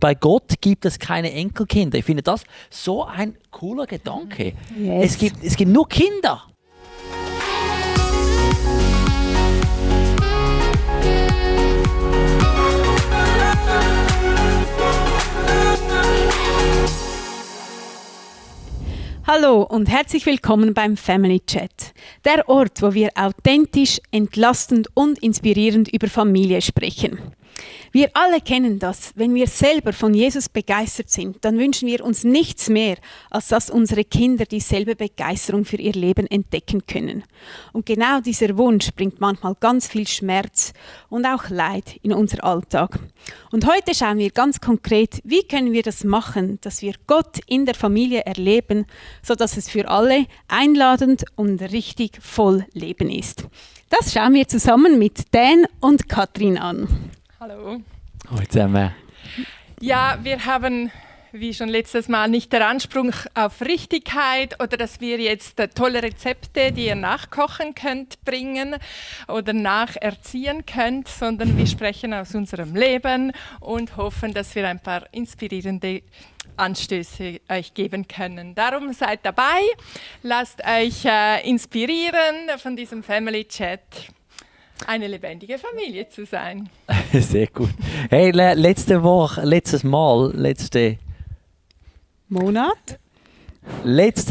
Bei Gott gibt es keine Enkelkinder. Ich finde das so ein cooler Gedanke. Yes. Es gibt nur Kinder. Hallo und herzlich willkommen beim Family Chat. Der Ort, wo wir authentisch, entlastend und inspirierend über Familie sprechen. Wir alle kennen das. Wenn wir selber von Jesus begeistert sind, dann wünschen wir uns nichts mehr, als dass unsere Kinder dieselbe Begeisterung für ihr Leben entdecken können. Und genau dieser Wunsch bringt manchmal ganz viel Schmerz und auch Leid in unser Alltag. Und heute schauen wir ganz konkret, wie können wir das machen, dass wir Gott in der Familie erleben, sodass es für alle einladend und richtig voll Leben ist. Das schauen wir zusammen mit Dan und Katrin an. Hallo. Hallo zusammen. Ja, wir haben, wie schon letztes Mal, nicht den Anspruch auf Richtigkeit oder dass wir jetzt tolle Rezepte, die ihr nachkochen könnt, bringen oder nacherziehen könnt, sondern wir sprechen aus unserem Leben und hoffen, dass wir ein paar inspirierende Anstöße euch geben können. Darum seid dabei, lasst euch inspirieren von diesem Family Chat. Eine lebendige Familie zu sein. Sehr gut. Hey, letzten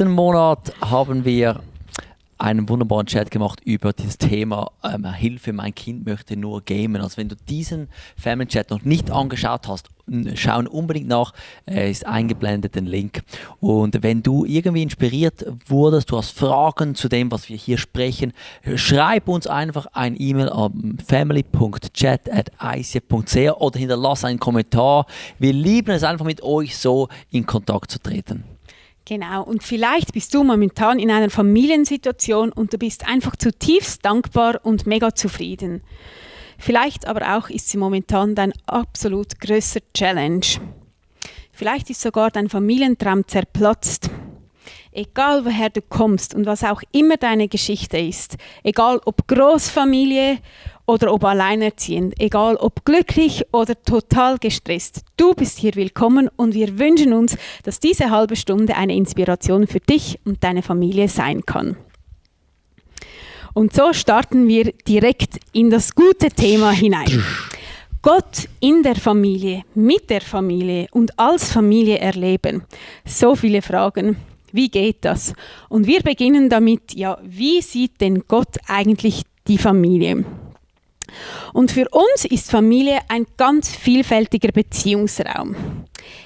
Monat haben wir einen wunderbaren Chat gemacht über dieses Thema Hilfe, mein Kind möchte nur gamen. Also wenn du diesen Family Chat noch nicht angeschaut hast, schau unbedingt nach, ist eingeblendet den Link. Und wenn du irgendwie inspiriert wurdest, du hast Fragen zu dem, was wir hier sprechen, schreib uns einfach ein E-Mail an family.chat@icf.ch oder hinterlass einen Kommentar. Wir lieben es einfach, mit euch so in Kontakt zu treten. Genau, und vielleicht bist du momentan in einer Familiensituation und du bist einfach zutiefst dankbar und mega zufrieden. Vielleicht aber auch ist sie momentan dein absolut grösster Challenge. Vielleicht ist sogar dein Familientraum zerplatzt. Egal woher du kommst und was auch immer deine Geschichte ist, egal ob Großfamilie oder ob alleinerziehend, egal ob glücklich oder total gestresst, du bist hier willkommen und wir wünschen uns, dass diese halbe Stunde eine Inspiration für dich und deine Familie sein kann. Und so starten wir direkt in das gute Thema hinein. Gott in der Familie, mit der Familie und als Familie erleben. So viele Fragen. Wie geht das? Und wir beginnen damit, ja, wie sieht denn Gott eigentlich die Familie? Und für uns ist Familie ein ganz vielfältiger Beziehungsraum.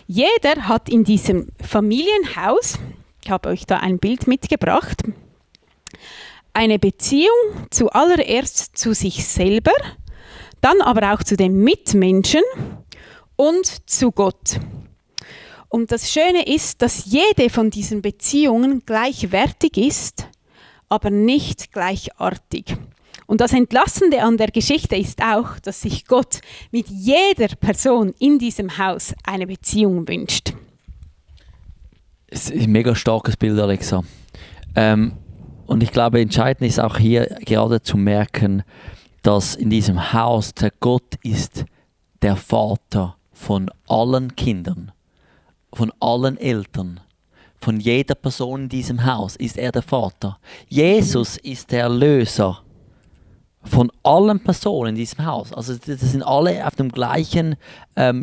Jeder hat in diesem Familienhaus, ich habe euch da ein Bild mitgebracht, eine Beziehung zuallererst zu sich selber, dann aber auch zu den Mitmenschen und zu Gott. Und das Schöne ist, dass jede von diesen Beziehungen gleichwertig ist, aber nicht gleichartig. Und das Entlastende an der Geschichte ist auch, dass sich Gott mit jeder Person in diesem Haus eine Beziehung wünscht. Es ist ein mega starkes Bild, Alexa. Und ich glaube, entscheidend ist auch hier gerade zu merken, dass in diesem Haus der Gott ist der Vater von allen Kindern, von allen Eltern, von jeder Person in diesem Haus ist er der Vater. Jesus ist der Erlöser von allen Personen in diesem Haus. Also das sind alle auf dem gleichen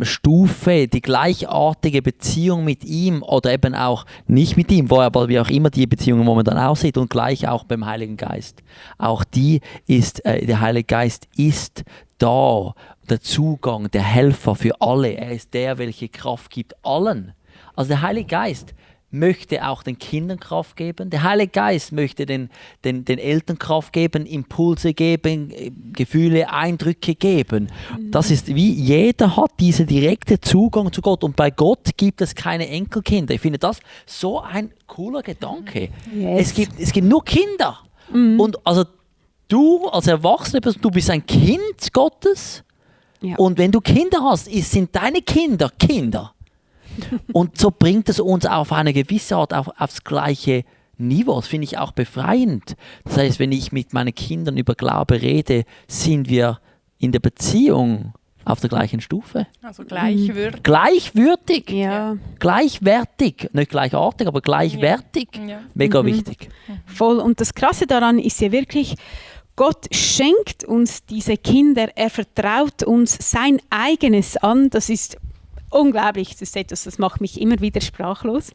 Stufe, die gleichartige Beziehung mit ihm oder eben auch nicht mit ihm, aber wie auch immer die Beziehung momentan aussieht und gleich auch beim Heiligen Geist. Auch die ist, der Heilige Geist ist da, der Zugang, der Helfer für alle. Er ist der, welche Kraft gibt allen. Also der Heilige Geist möchte auch den Kindern Kraft geben. Der Heilige Geist möchte den Eltern Kraft geben, Impulse geben, Gefühle, Eindrücke geben. Das ist wie, jeder hat diesen direkten Zugang zu Gott. Und bei Gott gibt es keine Enkelkinder. Ich finde das so ein cooler Gedanke. Yes. Es gibt nur Kinder. Und also du als Erwachsene, du bist ein Kind Gottes. Ja. Und wenn du Kinder hast, sind deine Kinder Kinder. Und so bringt es uns auf eine gewisse Art aufs gleiche Niveau. Das finde ich auch befreiend. Das heißt, wenn ich mit meinen Kindern über Glaube rede, sind wir in der Beziehung auf der gleichen Stufe. Also gleichwürdig. Gleichwürdig, Ja, gleichwertig, nicht gleichartig, aber gleichwertig. Ja. Mega wichtig. voll. Und das Krasse daran ist ja wirklich, Gott schenkt uns diese Kinder, er vertraut uns sein eigenes an. Das ist unglaublich, das ist etwas, das macht mich immer wieder sprachlos.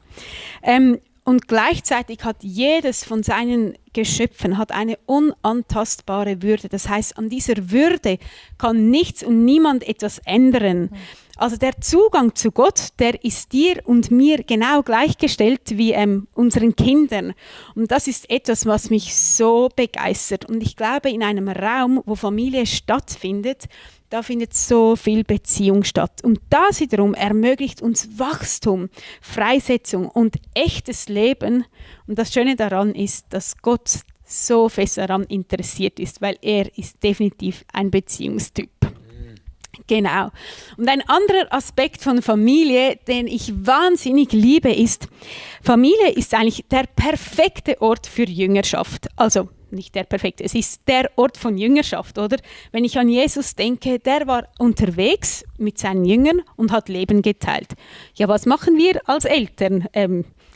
Und gleichzeitig hat jedes von seinen Geschöpfen hat eine unantastbare Würde. Das heißt, an dieser Würde kann nichts und niemand etwas ändern. Also der Zugang zu Gott, der ist dir und mir genau gleichgestellt wie unseren Kindern. Und das ist etwas, was mich so begeistert. Und ich glaube, in einem Raum, wo Familie stattfindet, da findet so viel Beziehung statt. Und das wiederum ermöglicht uns Wachstum, Freisetzung und echtes Leben. Und das Schöne daran ist, dass Gott so fest daran interessiert ist, weil er ist definitiv ein Beziehungstyp. Genau. Und ein anderer Aspekt von Familie, den ich wahnsinnig liebe, ist, Familie ist eigentlich der perfekte Ort für Jüngerschaft. Also nicht der perfekte, es ist der Ort von Jüngerschaft, oder? Wenn ich an Jesus denke, der war unterwegs mit seinen Jüngern und hat Leben geteilt. Ja, was machen wir als Eltern?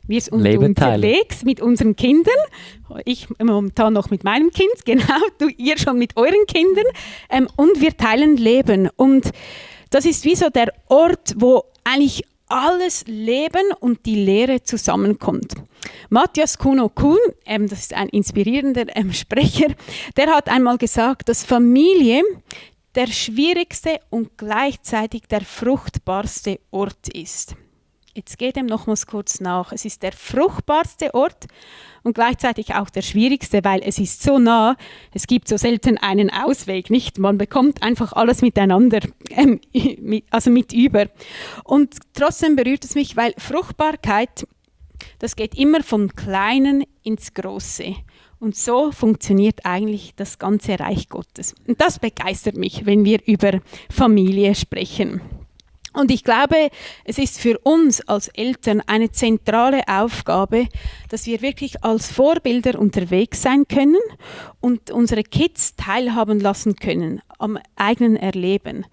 Wir sind unterwegs mit unseren Kindern. Ich momentan noch mit meinem Kind, genau, ihr schon mit euren Kindern. Und wir teilen Leben. Und das ist wie so der Ort, wo eigentlich alles Leben und die Lehre zusammenkommt. Matthias Kuhn, das ist ein inspirierender Sprecher, der hat einmal gesagt, dass Familie der schwierigste und gleichzeitig der fruchtbarste Ort ist. Jetzt geht ihm nochmals kurz nach. Es ist der fruchtbarste Ort und gleichzeitig auch der schwierigste, weil es ist so nah, es gibt so selten einen Ausweg, nicht? Man bekommt einfach alles miteinander, mit über. Und trotzdem berührt es mich, weil Fruchtbarkeit, das geht immer vom Kleinen ins Große. Und so funktioniert eigentlich das ganze Reich Gottes. Und das begeistert mich, wenn wir über Familie sprechen. Und ich glaube, es ist für uns als Eltern eine zentrale Aufgabe, dass wir wirklich als Vorbilder unterwegs sein können und unsere Kids teilhaben lassen können am eigenen Erleben.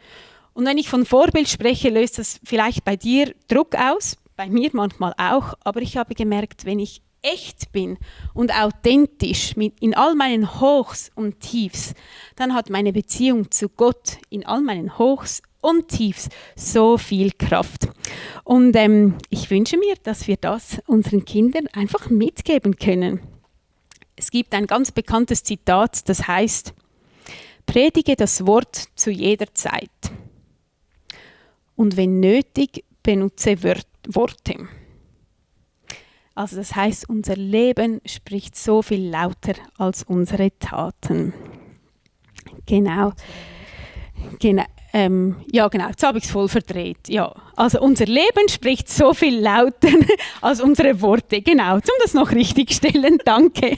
Und wenn ich von Vorbild spreche, löst das vielleicht bei dir Druck aus, bei mir manchmal auch, aber ich habe gemerkt, wenn ich echt bin und authentisch in all meinen Hochs und Tiefs, dann hat meine Beziehung zu Gott in all meinen Hochs und Tiefs so viel Kraft. Und ich wünsche mir, dass wir das unseren Kindern einfach mitgeben können. Es gibt ein ganz bekanntes Zitat, das heißt, predige das Wort zu jeder Zeit und wenn nötig, benutze Worte. Also das heißt, unser Leben spricht so viel lauter als unsere Taten. Genau. Ja, genau, jetzt habe ich es voll verdreht. Ja, also unser Leben spricht so viel lauter als unsere Worte. Genau, um das noch richtigstellen, danke.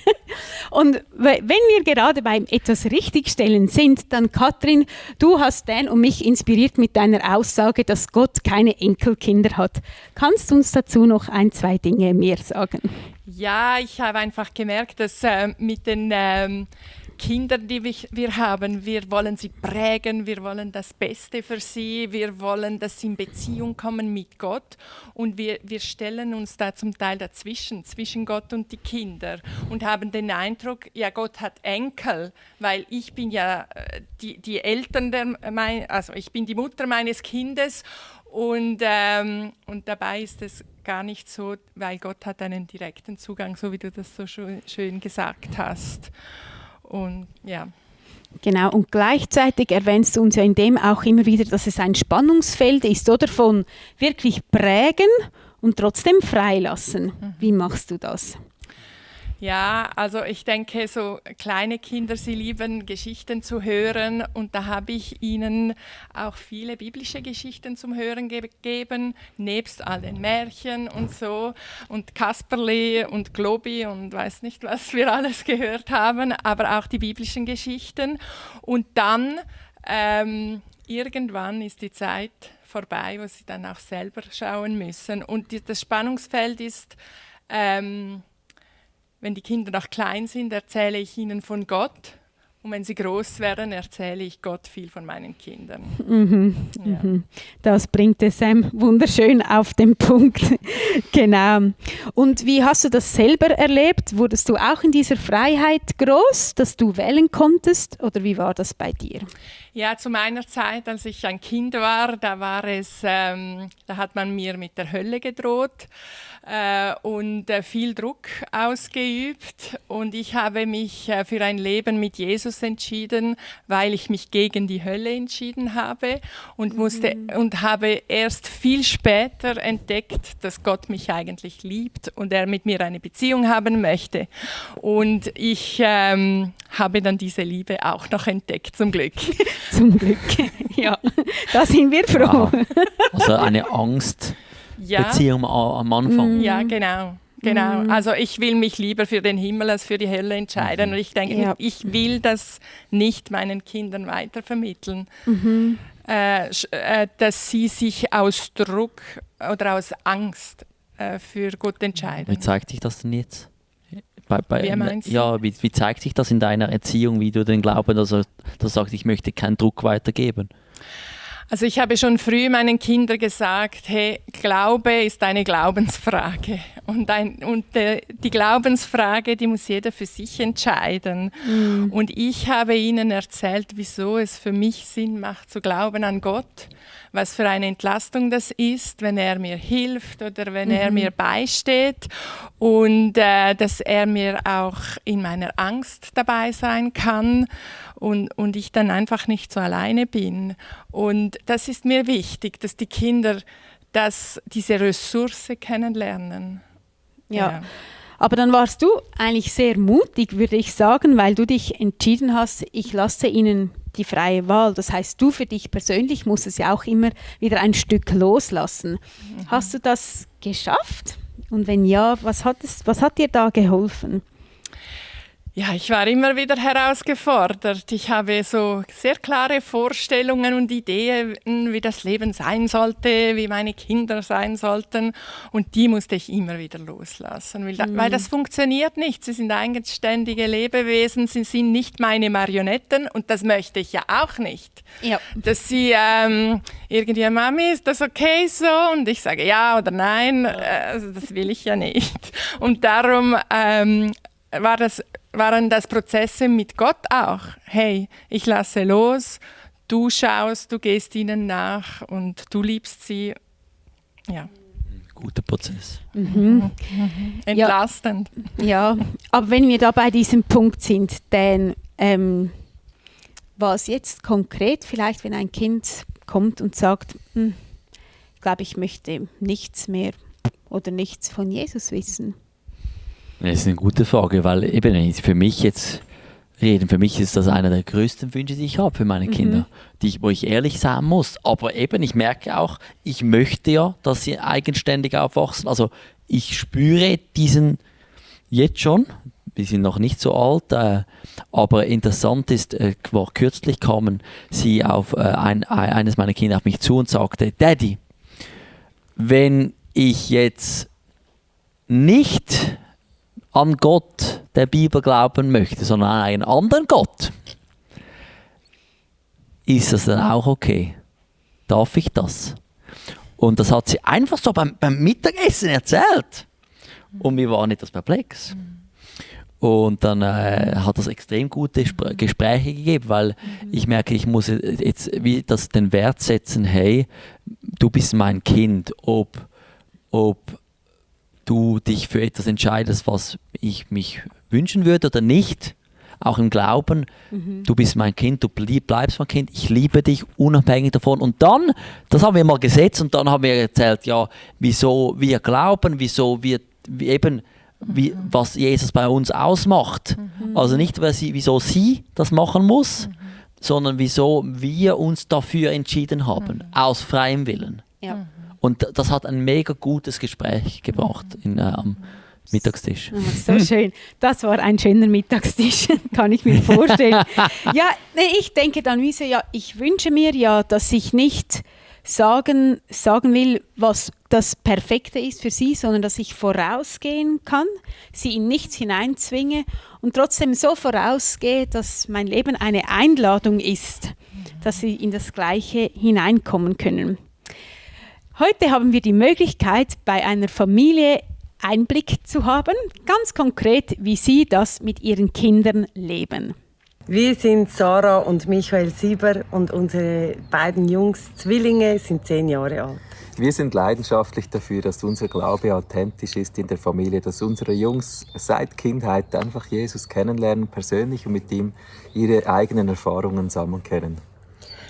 Und wenn wir gerade beim etwas richtigstellen sind, dann Katrin, du hast Dan und mich inspiriert mit deiner Aussage, dass Gott keine Enkelkinder hat. Kannst du uns dazu noch 1, 2 Dinge mehr sagen? Ja, ich habe einfach gemerkt, dass mit den Kinder, die wir haben, wir wollen sie prägen, wir wollen das Beste für sie, wir wollen, dass sie in Beziehung kommen mit Gott und wir stellen uns da zum Teil dazwischen, zwischen Gott und die Kinder und haben den Eindruck, ja, Gott hat Enkel, weil ich bin ja die Eltern, also ich bin die Mutter meines Kindes und dabei ist es gar nicht so, weil Gott hat einen direkten Zugang, so wie du das so schön gesagt hast. Und ja. Genau, und gleichzeitig erwähnst du uns ja in dem auch immer wieder, dass es ein Spannungsfeld ist, oder von wirklich prägen und trotzdem freilassen. Wie machst du das? Ja, also ich denke, so kleine Kinder, sie lieben Geschichten zu hören und da habe ich ihnen auch viele biblische Geschichten zum Hören gegeben, nebst all den Märchen und so und Kasperli und Globi und weiß nicht, was wir alles gehört haben, aber auch die biblischen Geschichten und dann irgendwann ist die Zeit vorbei, wo sie dann auch selber schauen müssen und das Spannungsfeld ist, wenn die Kinder noch klein sind, erzähle ich ihnen von Gott Und wenn sie groß werden, erzähle ich Gott viel von meinen Kindern. Ja. Das bringt es wunderschön auf den Punkt. Genau. Und wie hast du das selber erlebt? Wurdest du auch in dieser Freiheit groß, dass du wählen konntest? Oder wie war das bei dir? Ja, zu meiner Zeit, als ich ein Kind war, da hat man mir mit der Hölle gedroht und viel Druck ausgeübt. Und ich habe mich für ein Leben mit Jesus entschieden, weil ich mich gegen die Hölle entschieden habe und habe erst viel später entdeckt, dass Gott mich eigentlich liebt und er mit mir eine Beziehung haben möchte. Und ich habe dann diese Liebe auch noch entdeckt, zum Glück. Zum Glück, ja. Da sind wir froh. Wow. Also eine Angstbeziehung am Anfang. Ja, genau. Also ich will mich lieber für den Himmel als für die Hölle entscheiden. Und ich denke, ich will das nicht meinen Kindern weitervermitteln. Dass sie sich aus Druck oder aus Angst für Gott entscheiden. Wie zeigt sich das denn jetzt? Wie meinst du? Ja, wie zeigt sich das in deiner Erziehung, wie du den Glauben, dass du sagst, ich möchte keinen Druck weitergeben? Also ich habe schon früh meinen Kindern gesagt, hey, Glaube ist eine Glaubensfrage. Und die Glaubensfrage, die muss jeder für sich entscheiden. Und ich habe ihnen erzählt, wieso es für mich Sinn macht, zu glauben an Gott, was für eine Entlastung das ist, wenn er mir hilft oder wenn er mir beisteht und dass er mir auch in meiner Angst dabei sein kann und ich dann einfach nicht so alleine bin. Und das ist mir wichtig, dass die Kinder diese Ressource kennenlernen. Ja. Aber dann warst du eigentlich sehr mutig, würde ich sagen, weil du dich entschieden hast, ich lasse ihnen die freie Wahl. Das heißt, du für dich persönlich musst es ja auch immer wieder ein Stück loslassen. Hast du das geschafft? Und wenn ja, was hat dir da geholfen? Ja, ich war immer wieder herausgefordert. Ich habe so sehr klare Vorstellungen und Ideen, wie das Leben sein sollte, wie meine Kinder sein sollten. Und die musste ich immer wieder loslassen, weil das funktioniert nicht. Sie sind eigenständige Lebewesen, sie sind nicht meine Marionetten und das möchte ich ja auch nicht. Ja. Dass sie irgendwie, Mami, ist das okay so? Und ich sage ja oder nein, also das will ich ja nicht. Und darum waren das Prozesse mit Gott auch. Hey, ich lasse los, du schaust, du gehst ihnen nach und du liebst sie. Ja. Guter Prozess. Entlastend. Ja, aber wenn wir da bei diesem Punkt sind, dann was jetzt konkret vielleicht, wenn ein Kind kommt und sagt, ich glaube, ich möchte nichts mehr oder nichts von Jesus wissen. Das ist eine gute Frage, weil eben für mich ist das einer der größten Wünsche, die ich habe für meine Kinder, wo ich ehrlich sein muss. Aber eben, ich merke auch, ich möchte ja, dass sie eigenständig aufwachsen. Also ich spüre diesen jetzt schon, wir sind noch nicht so alt, aber interessant ist, kürzlich kamen sie eines meiner Kinder auf mich zu und sagte, Daddy, wenn ich jetzt nicht an Gott der Bibel glauben möchte, sondern an einen anderen Gott, ist das dann auch okay? Darf ich das? Und das hat sie einfach so beim Mittagessen erzählt. Und wir waren etwas perplex. Und dann hat es extrem gute Gespräche gegeben, weil ich merke, ich muss jetzt den Wert setzen, hey, du bist mein Kind, ob du dich für etwas entscheidest, was ich mich wünschen würde oder nicht, auch im Glauben, du bist mein Kind, du bleibst mein Kind, ich liebe dich unabhängig davon. Und dann, das haben wir mal gesetzt und dann haben wir erzählt, ja, wieso wir glauben, was Jesus bei uns ausmacht. Also nicht, wieso sie das machen muss, sondern wieso wir uns dafür entschieden haben, aus freiem Willen. Ja. Und das hat ein mega gutes Gespräch gebracht am Mittagstisch. Oh, so schön. Das war ein schöner Mittagstisch, kann ich mir vorstellen. Ja, ich denke dann, ich wünsche mir ja, dass ich nicht sagen will, was das Perfekte ist für sie, sondern dass ich vorausgehen kann, sie in nichts hineinzwinge und trotzdem so vorausgehe, dass mein Leben eine Einladung ist, dass sie in das Gleiche hineinkommen können. Heute haben wir die Möglichkeit, bei einer Familie Einblick zu haben, ganz konkret, wie sie das mit ihren Kindern leben. Wir sind Sarah und Michael Sieber und unsere beiden Jungs, Zwillinge, sind 10 Jahre alt. Wir sind leidenschaftlich dafür, dass unser Glaube authentisch ist in der Familie, dass unsere Jungs seit Kindheit einfach Jesus kennenlernen, persönlich und mit ihm ihre eigenen Erfahrungen sammeln können.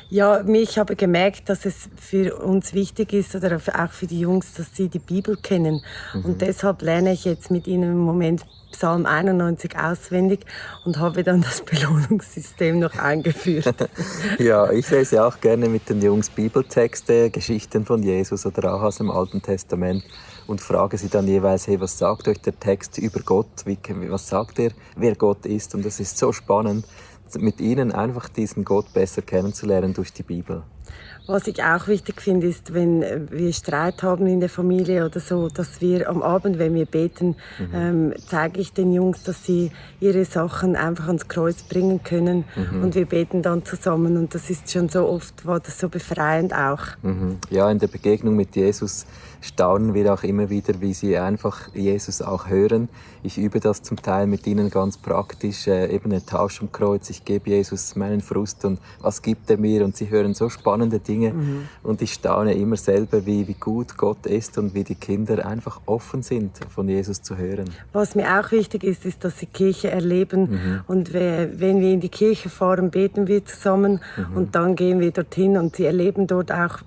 Ja, ich habe gemerkt, dass es für uns wichtig ist, oder auch für die Jungs, dass sie die Bibel kennen. Und deshalb lerne ich jetzt mit ihnen im Moment Psalm 91 auswendig und habe dann das Belohnungssystem noch eingeführt. Ja, ich lese auch gerne mit den Jungs Bibeltexte, Geschichten von Jesus oder auch aus dem Alten Testament und frage sie dann jeweils, hey, was sagt euch der Text über Gott? Was sagt er, wer Gott ist? Und das ist so spannend, mit ihnen einfach diesen Gott besser kennenzulernen durch die Bibel. Was ich auch wichtig finde, ist, wenn wir Streit haben in der Familie oder so, dass wir am Abend, wenn wir beten, zeige ich den Jungs, dass sie ihre Sachen einfach ans Kreuz bringen können und wir beten dann zusammen und das ist schon so oft, war das so befreiend auch. Ja, in der Begegnung mit Jesus staunen wir auch immer wieder, wie sie einfach Jesus auch hören. Ich übe das zum Teil mit ihnen ganz praktisch, eben ein Tausch am Kreuz. Ich gebe Jesus meinen Frust und was gibt er mir? Und sie hören so spannende Dinge und ich staune immer selber, wie gut Gott ist und wie die Kinder einfach offen sind, von Jesus zu hören. Was mir auch wichtig ist, ist, dass sie Kirche erleben und wenn wir in die Kirche fahren, beten wir zusammen und dann gehen wir dorthin und sie erleben dort auch,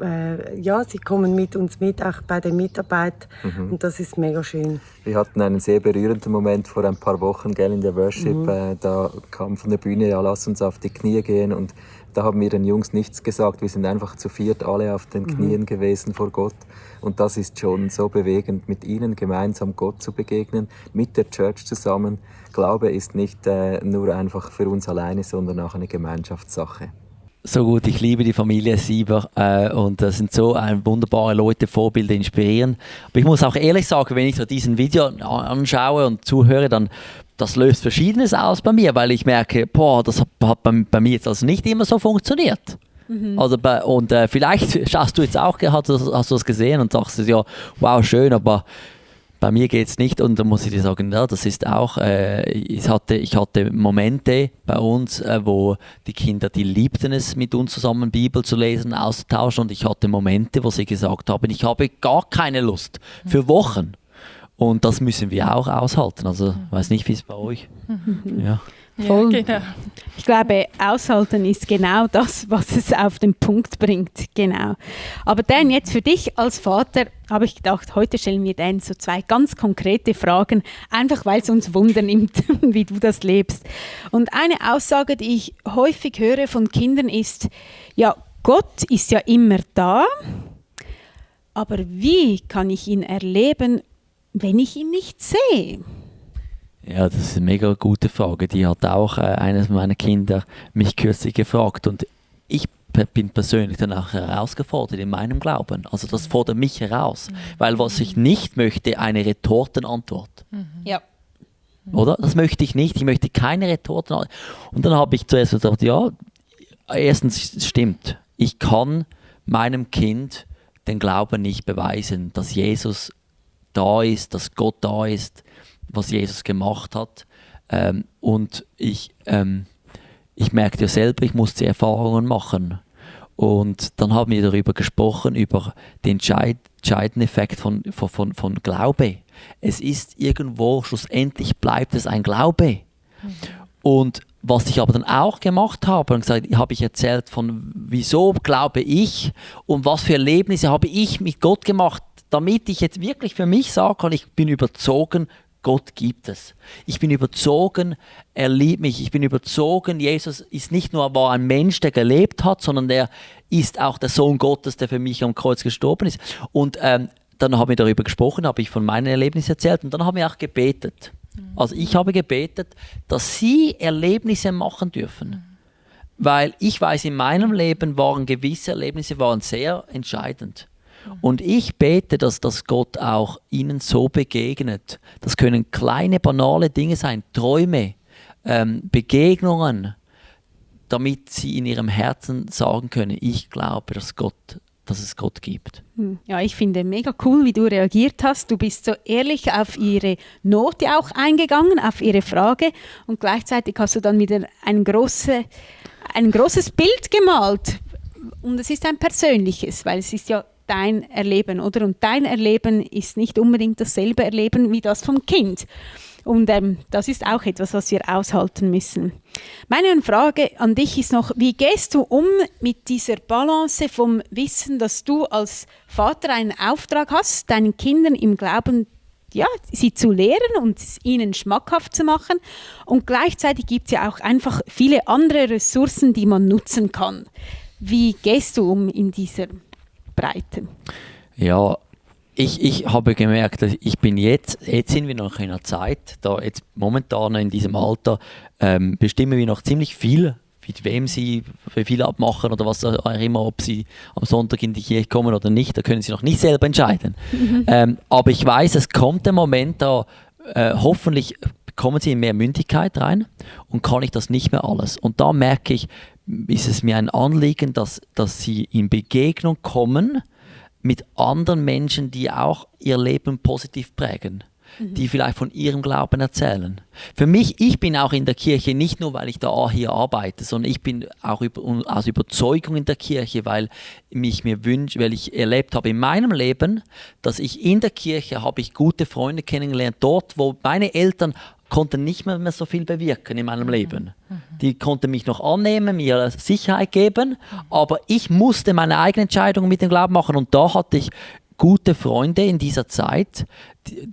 sie kommen mit uns mit, auch bei der Mitarbeit und das ist mega schön. Wir hatten einen sehr berührenden Moment vor ein paar Wochen in der Worship. Da kam von der Bühne, ja, lass uns auf die Knie gehen. Und da haben wir den Jungs nichts gesagt. Wir sind einfach zu viert alle auf den Knien gewesen vor Gott. Und das ist schon so bewegend, mit ihnen gemeinsam Gott zu begegnen, mit der Church zusammen. Glaube ist nicht nur einfach für uns alleine, sondern auch eine Gemeinschaftssache. So gut, ich liebe die Familie Sieber und das sind so wunderbare Leute, Vorbilder, inspirieren. Aber ich muss auch ehrlich sagen, wenn ich so diesen Video anschaue und zuhöre, dann das löst Verschiedenes aus bei mir, weil ich merke, das hat bei mir jetzt also nicht immer so funktioniert. Also vielleicht schaust du jetzt auch, hast du das gesehen und sagst, ja, wow, schön, aber bei mir geht es nicht und da muss ich dir sagen, ja, das ist auch, ich hatte Momente bei uns, wo die Kinder, die liebten es, mit uns zusammen Bibel zu lesen, auszutauschen und ich hatte Momente, wo sie gesagt haben, ich habe gar keine Lust für Wochen und das müssen wir auch aushalten, also ich weiß nicht, wie es bei euch ja. Voll. Ja, genau. Ich glaube, aushalten ist genau das, was es auf den Punkt bringt. Genau. Aber Dan, jetzt für dich als Vater habe ich gedacht, heute stellen wir Dan so 2 ganz konkrete Fragen, einfach weil es uns Wunder nimmt, wie du das lebst. Und eine Aussage, die ich häufig höre von Kindern ist, ja, Gott ist ja immer da, aber wie kann ich ihn erleben, wenn ich ihn nicht sehe? Ja, das ist eine mega gute Frage. Die hat auch eines meiner Kinder mich kürzlich gefragt und ich bin persönlich danach herausgefordert in meinem Glauben. Also das fordert mich heraus, weil was ich nicht möchte, eine Retortenantwort. Ja. Oder? Das möchte ich nicht. Ich möchte keine Retortenantwort. Und dann habe ich zuerst gedacht, ja, erstens stimmt, ich kann meinem Kind den Glauben nicht beweisen, dass Jesus da ist, dass Gott da ist, was Jesus gemacht hat. Und ich merkte ja selber, ich musste Erfahrungen machen. Und dann haben wir darüber gesprochen, über den entscheidenden Effekt von Glaube. Es ist irgendwo, schlussendlich bleibt es ein Glaube. Und was ich aber dann auch gemacht habe, und gesagt, habe ich erzählt von, wieso glaube ich und was für Erlebnisse habe ich mit Gott gemacht, damit ich jetzt wirklich für mich sagen kann, ich bin überzogen, Gott gibt es. Ich bin überzogen, er liebt mich. Ich bin überzogen, Jesus ist nicht nur war ein Mensch, der gelebt hat, sondern der ist auch der Sohn Gottes, der für mich am Kreuz gestorben ist. Und dann haben wir darüber gesprochen, habe ich von meinen Erlebnissen erzählt und dann haben wir auch gebetet. Also ich habe gebetet, dass sie Erlebnisse machen dürfen. Weil ich weiß, in meinem Leben waren gewisse Erlebnisse sehr entscheidend. Und ich bete, dass Gott auch ihnen so begegnet. Das können kleine, banale Dinge sein, Träume, Begegnungen, damit sie in ihrem Herzen sagen können, ich glaube, dass es Gott gibt. Ja, ich finde mega cool, wie du reagiert hast. Du bist so ehrlich auf ihre Not auch eingegangen, auf ihre Frage, und gleichzeitig hast du dann wieder ein großes Bild gemalt. Und es ist ein persönliches, weil es ist ja dein Erleben, oder? Und dein Erleben ist nicht unbedingt dasselbe Erleben wie das vom Kind. Und das ist auch etwas, was wir aushalten müssen. Meine Frage an dich ist noch, wie gehst du um mit dieser Balance vom Wissen, dass du als Vater einen Auftrag hast, deinen Kindern im Glauben, ja, sie zu lehren und es ihnen schmackhaft zu machen, und gleichzeitig gibt es ja auch einfach viele andere Ressourcen, die man nutzen kann. Wie gehst du um in dieser Breite? Ja, ich habe gemerkt, dass ich bin jetzt sind wir noch in einer Zeit, da jetzt momentan in diesem Alter bestimmen wir noch ziemlich viel, mit wem sie wie viel abmachen oder was auch immer, ob sie am Sonntag in die Kirche kommen oder nicht, da können sie noch nicht selber entscheiden. Aber ich weiß, es kommt der Moment, da hoffentlich kommen sie in mehr Mündigkeit rein und kann ich das nicht mehr alles. Und da merke ich, ist es mir ein Anliegen, dass sie in Begegnung kommen mit anderen Menschen, die auch ihr Leben positiv prägen, die vielleicht von ihrem Glauben erzählen. Für mich, ich bin auch in der Kirche nicht nur, weil ich da hier arbeite, sondern ich bin auch aus Überzeugung in der Kirche, weil ich erlebt habe in meinem Leben, dass ich in der Kirche habe ich gute Freunde kennengelernt, dort, wo meine Eltern konnten nicht mehr so viel bewirken in meinem Leben. Die konnten mich noch annehmen, mir Sicherheit geben, aber ich musste meine eigene Entscheidung mit dem Glauben machen, und da hatte ich gute Freunde in dieser Zeit,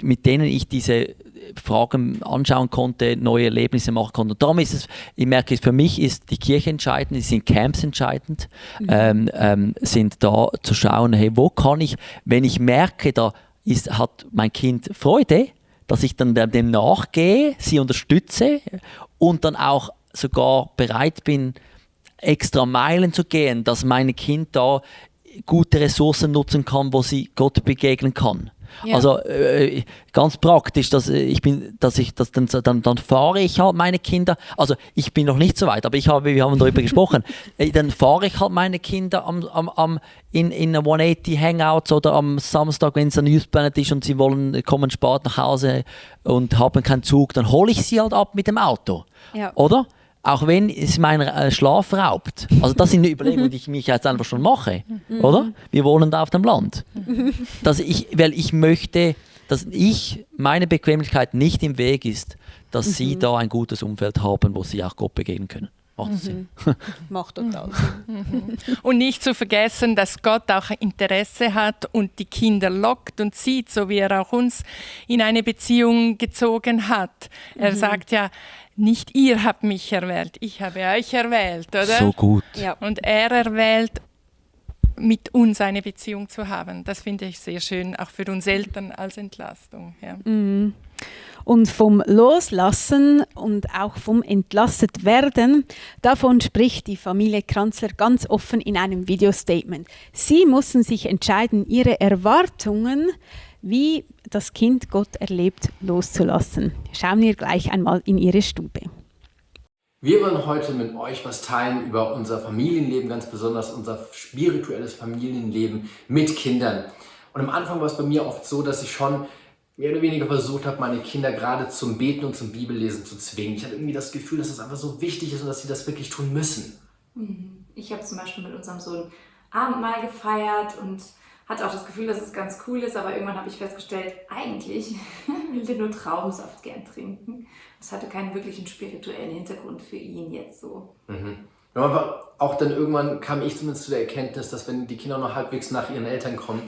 mit denen ich diese Fragen anschauen konnte, neue Erlebnisse machen konnte. Und darum ist es, ich merke, für mich ist die Kirche entscheidend, sind Camps entscheidend, sind da zu schauen, hey, wo kann ich, wenn ich merke, hat mein Kind Freude, dass ich dann dem nachgehe, sie unterstütze und dann auch sogar bereit bin, extra Meilen zu gehen, dass mein Kind da gute Ressourcen nutzen kann, wo sie Gott begegnen kann. Ja. Also ganz praktisch, dann fahre ich halt meine Kinder, also ich bin noch nicht so weit, aber wir haben darüber gesprochen, dann fahre ich halt meine Kinder in 180 Hangouts oder am Samstag, wenn es ein Youth Planet ist und sie kommen spät nach Hause und haben keinen Zug, dann hole ich sie halt ab mit dem Auto, oder? Auch wenn es meinen Schlaf raubt. Also das sind die Überlegungen, die ich mich jetzt einfach schon mache, oder? Wir wohnen da auf dem Land. Weil ich möchte, dass meine Bequemlichkeit nicht im Weg ist, dass sie da ein gutes Umfeld haben, wo sie auch Gott begegnen können. Macht das Sinn? Macht total Sinn. Und nicht zu vergessen, dass Gott auch Interesse hat und die Kinder lockt und zieht, so wie er auch uns in eine Beziehung gezogen hat. Er sagt ja, nicht ihr habt mich erwählt, ich habe euch erwählt, oder? So gut. Ja. Und er erwählt, mit uns eine Beziehung zu haben. Das finde ich sehr schön, auch für uns Eltern als Entlastung. Ja. Und vom Loslassen und auch vom Entlastetwerden, davon spricht die Familie Kranzler ganz offen in einem Videostatement. Sie mussten sich entscheiden, ihre Erwartungen, wie das Kind Gott erlebt, loszulassen. Schauen wir gleich einmal in ihre Stube. Wir wollen heute mit euch was teilen über unser Familienleben, ganz besonders unser spirituelles Familienleben mit Kindern. Und am Anfang war es bei mir oft so, dass ich schon mehr oder weniger versucht habe, meine Kinder gerade zum Beten und zum Bibellesen zu zwingen. Ich hatte irgendwie das Gefühl, dass das einfach so wichtig ist und dass sie das wirklich tun müssen. Ich habe zum Beispiel mit unserem Sohn Abendmahl gefeiert und hatte auch das Gefühl, dass es ganz cool ist, aber irgendwann habe ich festgestellt, eigentlich will der nur Traubensaft gern trinken. Das hatte keinen wirklichen spirituellen Hintergrund für ihn jetzt so. Ja, aber auch dann irgendwann kam ich zumindest zu der Erkenntnis, dass wenn die Kinder noch halbwegs nach ihren Eltern kommen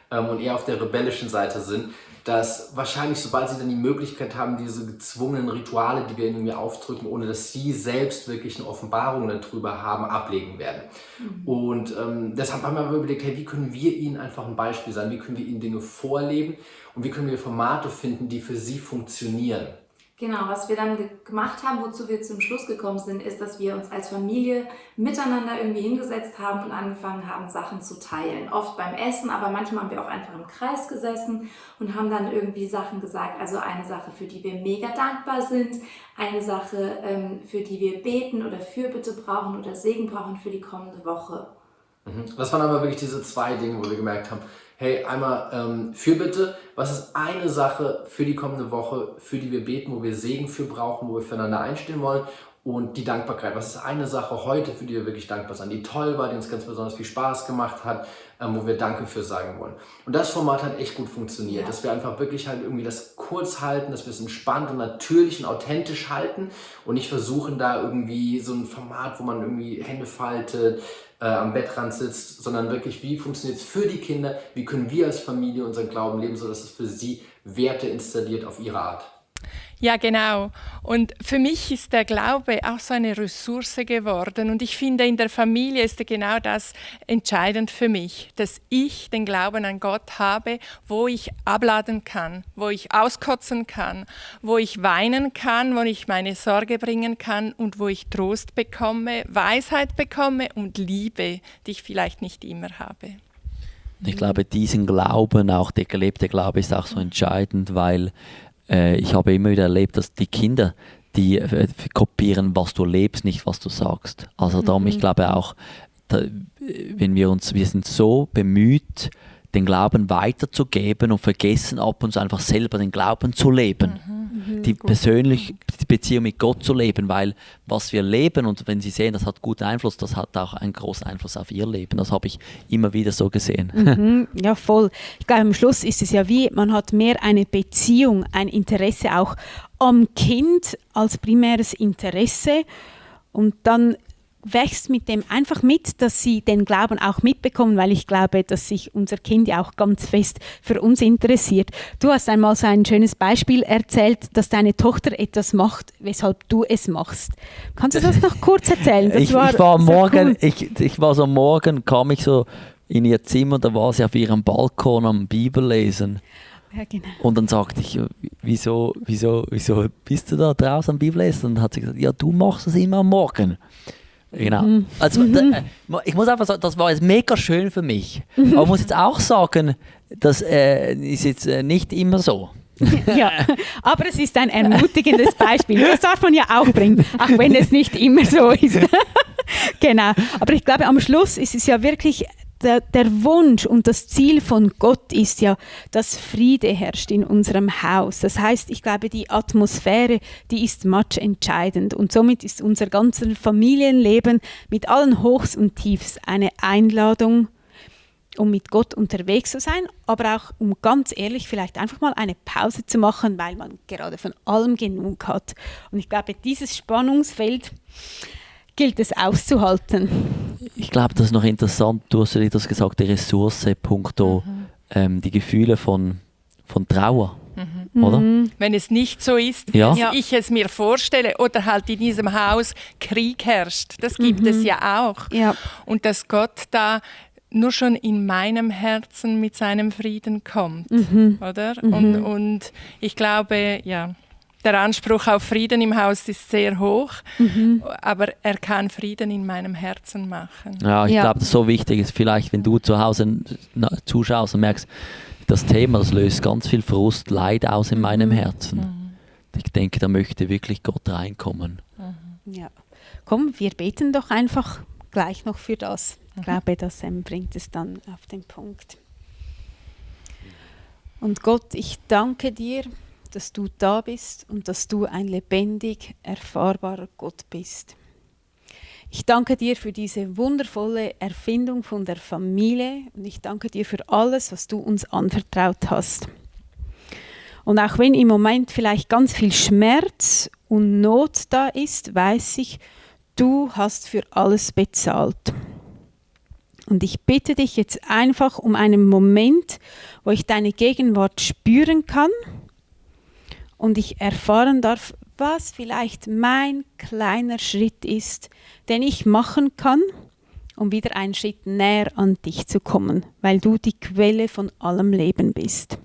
und eher auf der rebellischen Seite sind, dass wahrscheinlich, sobald sie dann die Möglichkeit haben, diese gezwungenen Rituale, die wir ihnen irgendwie aufdrücken, ohne dass sie selbst wirklich eine Offenbarung darüber haben, ablegen werden. Und deshalb haben wir überlegt, hey, wie können wir ihnen einfach ein Beispiel sein? Wie können wir ihnen Dinge vorleben? Und wie können wir Formate finden, die für sie funktionieren? Genau, was wir dann gemacht haben, wozu wir zum Schluss gekommen sind, ist, dass wir uns als Familie miteinander irgendwie hingesetzt haben und angefangen haben, Sachen zu teilen. Oft beim Essen, aber manchmal haben wir auch einfach im Kreis gesessen und haben dann irgendwie Sachen gesagt. Also eine Sache, für die wir mega dankbar sind, eine Sache, für die wir beten oder Fürbitte brauchen oder Segen brauchen für die kommende Woche. Das waren aber wirklich diese 2 Dinge, wo wir gemerkt haben, hey, einmal Fürbitte, was ist eine Sache für die kommende Woche, für die wir beten, wo wir Segen für brauchen, wo wir füreinander einstehen wollen, und die Dankbarkeit. Was ist eine Sache heute, für die wir wirklich dankbar sind, die toll war, die uns ganz besonders viel Spaß gemacht hat, wo wir Danke für sagen wollen. Und das Format hat echt gut funktioniert, dass wir einfach wirklich halt irgendwie das kurz halten, dass wir es entspannt und natürlich und authentisch halten und nicht versuchen, da irgendwie so ein Format, wo man irgendwie Hände faltet, am Bettrand sitzt, sondern wirklich, wie funktioniert es für die Kinder, wie können wir als Familie unseren Glauben leben, sodass es für sie Werte installiert auf ihre Art. Ja, genau. Und für mich ist der Glaube auch so eine Ressource geworden. Und ich finde, in der Familie ist genau das entscheidend für mich, dass ich den Glauben an Gott habe, wo ich abladen kann, wo ich auskotzen kann, wo ich weinen kann, wo ich meine Sorge bringen kann und wo ich Trost bekomme, Weisheit bekomme und Liebe, die ich vielleicht nicht immer habe. Ich glaube, diesen Glauben, auch der gelebte Glaube, ist auch so entscheidend, weil ich habe immer wieder erlebt, dass die Kinder, die kopieren, was du lebst, nicht was du sagst. Also darum, ich glaube auch, wir sind so bemüht, den Glauben weiterzugeben und vergessen ab und zu einfach selber den Glauben zu leben. Die Beziehung mit Gott zu leben, weil was wir leben, und wenn Sie sehen, das hat guten Einfluss, das hat auch einen großen Einfluss auf Ihr Leben. Das habe ich immer wieder so gesehen. Ja, voll. Ich glaube, am Schluss ist es ja wie, man hat mehr eine Beziehung, ein Interesse auch am Kind als primäres Interesse, und dann wächst mit dem einfach mit, dass sie den Glauben auch mitbekommen, weil ich glaube, dass sich unser Kind ja auch ganz fest für uns interessiert. Du hast einmal so ein schönes Beispiel erzählt, dass deine Tochter etwas macht, weshalb du es machst. Kannst du das noch kurz erzählen? Ich war so am Morgen, kam ich so in ihr Zimmer, da war sie auf ihrem Balkon am Bibellesen. Ja, genau. Und dann sagte ich, wieso bist du da draußen am Bibellesen? Und dann hat sie gesagt, ja, du machst das immer am Morgen. Genau. Also, ich muss einfach sagen, das war jetzt mega schön für mich. Aber ich muss jetzt auch sagen, das ist jetzt nicht immer so. Ja, aber es ist ein ermutigendes Beispiel. Das darf man ja auch bringen, auch wenn es nicht immer so ist. Genau. Aber ich glaube, am Schluss ist es ja wirklich der Wunsch und das Ziel von Gott ist ja, dass Friede herrscht in unserem Haus. Das heißt, ich glaube, die Atmosphäre, die ist entscheidend, und somit ist unser ganzes Familienleben mit allen Hochs und Tiefs eine Einladung, um mit Gott unterwegs zu sein, aber auch, um ganz ehrlich vielleicht einfach mal eine Pause zu machen, weil man gerade von allem genug hat. Und ich glaube, dieses Spannungsfeld gilt es auszuhalten. Ich glaube, das ist noch interessant, du hast ja das gesagt, die Ressource, punkto die Gefühle von Trauer. Oder? Wenn es nicht so ist, ja, wie ich es mir vorstelle, oder halt in diesem Haus Krieg herrscht, das gibt es ja auch. Ja. Und dass Gott da nur schon in meinem Herzen mit seinem Frieden kommt, oder? Und ich glaube, ja, der Anspruch auf Frieden im Haus ist sehr hoch, aber er kann Frieden in meinem Herzen machen. Ja, ich glaube, das so wichtig ist, vielleicht, wenn du zu Hause zuschaust und merkst, das Thema, das löst ganz viel Frust, Leid aus in meinem Herzen. Ich denke, da möchte wirklich Gott reinkommen. Ja. Komm, wir beten doch einfach gleich noch für das. Ich glaube, das bringt es dann auf den Punkt. Und Gott, ich danke dir, dass du da bist und dass du ein lebendig erfahrbarer Gott bist. Ich danke dir für diese wundervolle Erfindung von der Familie, und ich danke dir für alles, was du uns anvertraut hast. Und auch wenn im Moment vielleicht ganz viel Schmerz und Not da ist, weiß ich, du hast für alles bezahlt. Und ich bitte dich jetzt einfach um einen Moment, wo ich deine Gegenwart spüren kann und ich erfahren darf, was vielleicht mein kleiner Schritt ist, den ich machen kann, um wieder einen Schritt näher an dich zu kommen, weil du die Quelle von allem Leben bist.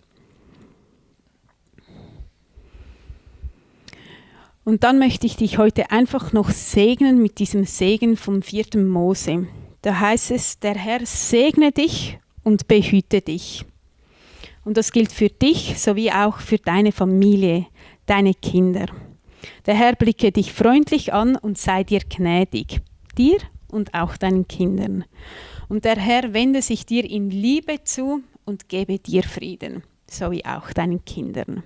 Und dann möchte ich dich heute einfach noch segnen mit diesem Segen vom 4. Mose. Da heißt es, der Herr segne dich und behüte dich. Und das gilt für dich sowie auch für deine Familie, deine Kinder. Der Herr blicke dich freundlich an und sei dir gnädig, dir und auch deinen Kindern. Und der Herr wende sich dir in Liebe zu und gebe dir Frieden, sowie auch deinen Kindern.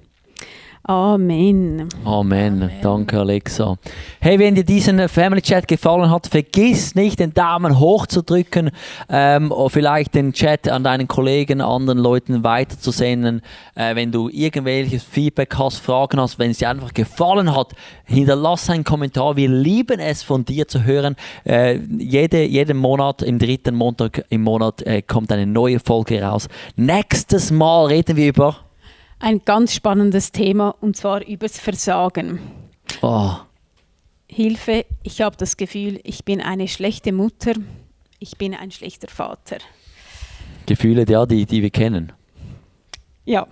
Amen. Amen. Danke, Alexa. Hey, wenn dir diesen Family Chat gefallen hat, vergiss nicht, den Daumen hoch zu drücken, oder vielleicht den Chat an deinen Kollegen, anderen Leuten weiterzusenden. Wenn du irgendwelches Feedback hast, Fragen hast, wenn es dir einfach gefallen hat, hinterlass einen Kommentar. Wir lieben es, von dir zu hören. Jeden Monat, im 3. Montag im Monat, kommt eine neue Folge raus. Nächstes Mal reden wir über ein ganz spannendes Thema, und zwar übers Versagen. Hilfe, ich habe das Gefühl, ich bin eine schlechte Mutter, ich bin ein schlechter Vater. Gefühle, ja, die wir kennen. Ja,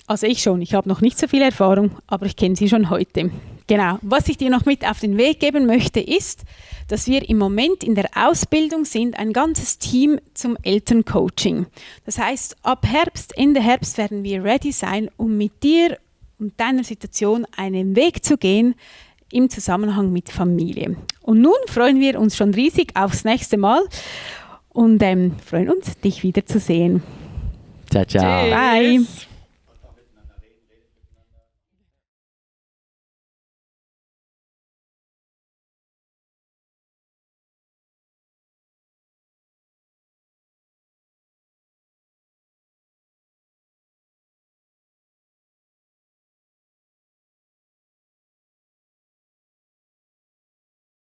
also ich schon. Ich habe noch nicht so viel Erfahrung, aber ich kenne sie schon heute. Genau. Was ich dir noch mit auf den Weg geben möchte, ist, dass wir im Moment in der Ausbildung sind, ein ganzes Team zum Elterncoaching. Das heißt, ab Herbst, Ende Herbst werden wir ready sein, um mit dir und deiner Situation einen Weg zu gehen im Zusammenhang mit Familie. Und nun freuen wir uns schon riesig aufs nächste Mal und freuen uns, dich wieder zu sehen. Ciao, ciao. Bye.